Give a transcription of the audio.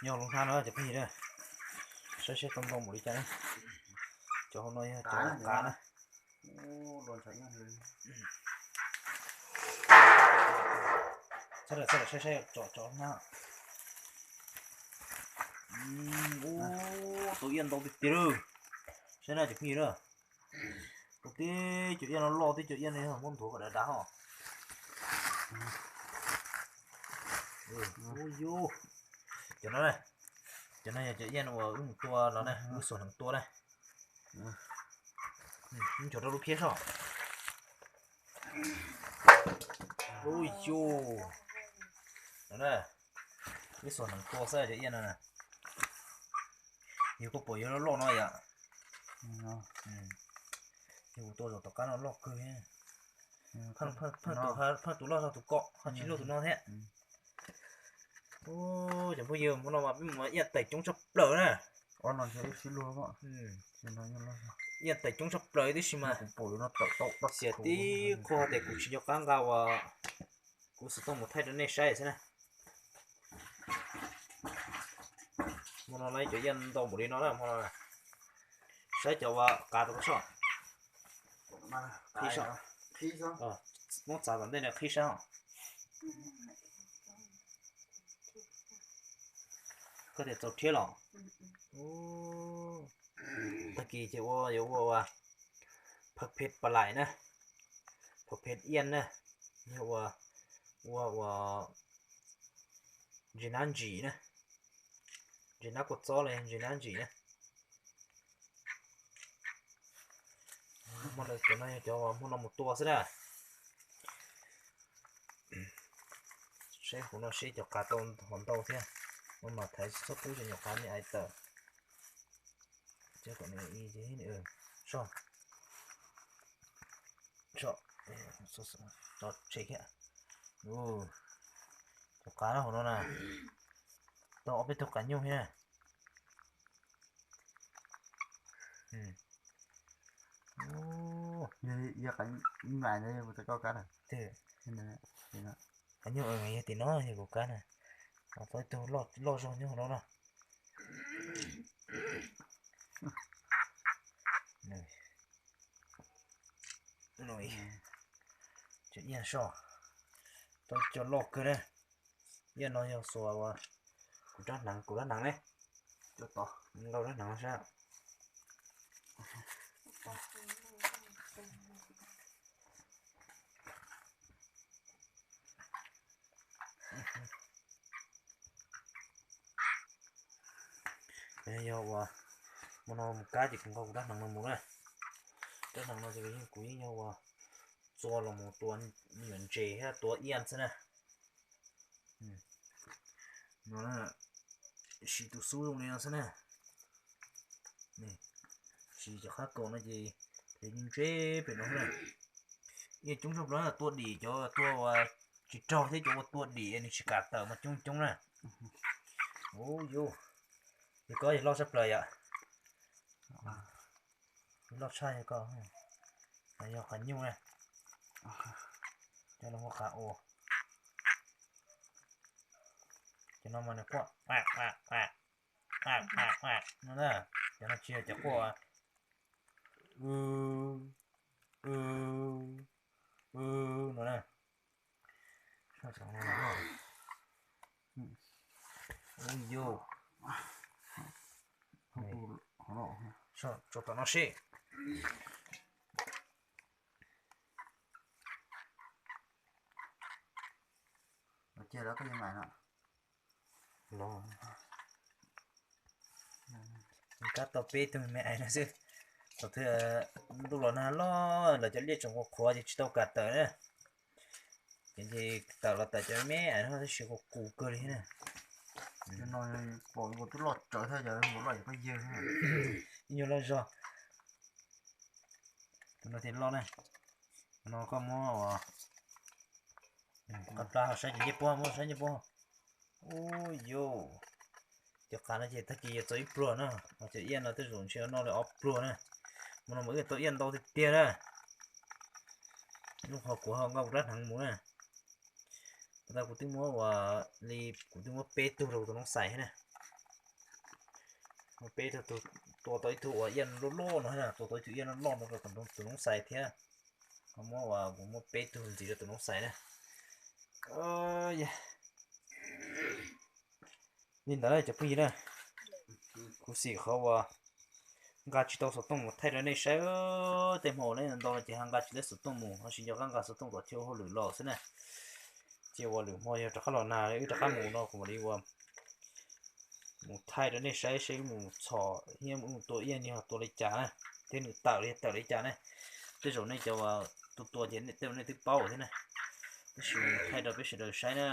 Nyob lub hnab no cov phooj ywg na, saib saib tau ntau npaum li cas na. Cov hauv no yog cov qav na. Txhob saib saib tsom tsom hnab. Ub, tau iab ntau tiag tiag lawm. Saib na cov phooj ywg na. Tau tib cov iab no loj, tib cov iab no yog muab nthuav kom dav dav os. Ub, cov no, cov no yog cov iab uas wb mus tua los na, wb xuas hneev tua na. Wb nchuav rau lub phiab soj. Ub yus, no na, wb xuas hneev tua xwb cov iab no na. Yog koj pom yuav loj loj no yom. Yog kuv tua zaum tom qab no loj kawg. Pheej tus loj zog tus kom, ho tsis luaj tus no thiab. Ub, cov phooj ywg, hmo no mas peb mus iab tais coob tshaj plaws na. Iab tais coob tshaj plaws tib si mas. Xiam tib qho tias kuv tsis nco qab nqa uas kuv xov tooj mus thaij rau nej saib xwb na. Hmo no lawv cov iab ntau npaum li no na, hmo no saib cov uas qav tau soj. Qhib soj, muab txav tom ntej no qhib sab os. Koj tias txaus rhiab los? Tag kis ces ua yuav ua ua phaw phem palaim na, phaw phem iab na, yog ua ua ua ntsis nab ntsim na, ntsis nab kua txob los yog ntsis nab ntsim na. Hmo no cov no yog cov hmo no mus tua xwb na. Saib hauv no seb cov qav tau ho ntau thiab. Ua mas thaiv txhob pub cov nyuam qav me ais tawm. Soj, soj, tso tseg thiab. Cov qav hauv no na, tau ob peb tug qav nyuj thiab na. Qav nyuj yog tim no yog kuv kab na. Tau ib tug loj zog nyob hauv no na. Cov iab soj, tau cov loj kawg na. Iab no yog xuas kuv rab hneev, kuv rab hneev ne. Nqa rab hneev no saib. Yog uas hmo no mus kab ces kuv nqa kuv rab hneev no mus na. Rab hneev no ces yeej kuv yeej yog uas txua los mus tua me nyuam ntses thiab tua iab xwb na. No, siv tus xub zoo li no xwb na. Siv cov qab kaus no ces ntse pem no na. Iab coob tshaj plaws, tua dim cov tua uas tsis raug thiab cov uas tua dim nws tsis kam tawm mas coob coob na. Ub yus, yog koj yog loj tshaj plaws yom. Loj tshaj yog koj, yog qav nyuj na. Coj los ua qav ua. Cov no mas nws quaj, no na, cov no tsis yog cov quaj no na. Tso tom no seb. Kab tau peb tug me ais no xwb. Thaum twg ntuj los nag loj los cov liaj tseem qhuav qhuav ces tsis tau kam tawm na. Ces tawm los tawm cov me ais no tab sis qus qus kawg li na. Ib nyuag loj zog. Tus no thiaj loj na. No koj muab ua qab plab ho saib cov ncej puab, muab saib ncej puab. Ub yus, cov qav no ces tag kis yuav txog ib pluag na, ho cov iab no tej zaum ntshe noj li ob pluag na. Hmo no mas wb tau iab ntau tiag tiag na. Hnub qhov kuv ho nqa kuv rab hneev mus na. Tau kuv twb muab ua li, kuv twb muab peb tug rau tus noob xais thiab na. Muab peb tug, tua tau ib tug uas iab loj loj no, tua tau ib tug iab loj loj no rau tus noob xais thiab. Ho muab uas kuv muab peb tug ntxiv rau tus noob xais na. Li ntawd cov phooj ywg na, kuv xim qhov uas nqa tsis tau xov tooj mus thaij rau nej saib. Tej hmo ntau no ces ho nqa tsis tau xov tooj mus, ho tsis nco qab nqa xov tooj kom thiaj ua hauj lwm los xwb na. Ces uas lwm hmo yog rov qab los nag wb rov qab mus no kuv mam li ua mus thaij rau nej saib, saib wb mus txhom thiab mus tua iab nws ho tua li cas na, thiab nws tawm li tawm li cas na. Tej zaum nej cov uas tua tua ces tej zaum nej twb paub thiab na, tab sis thaij rau peb sawv daws saib na.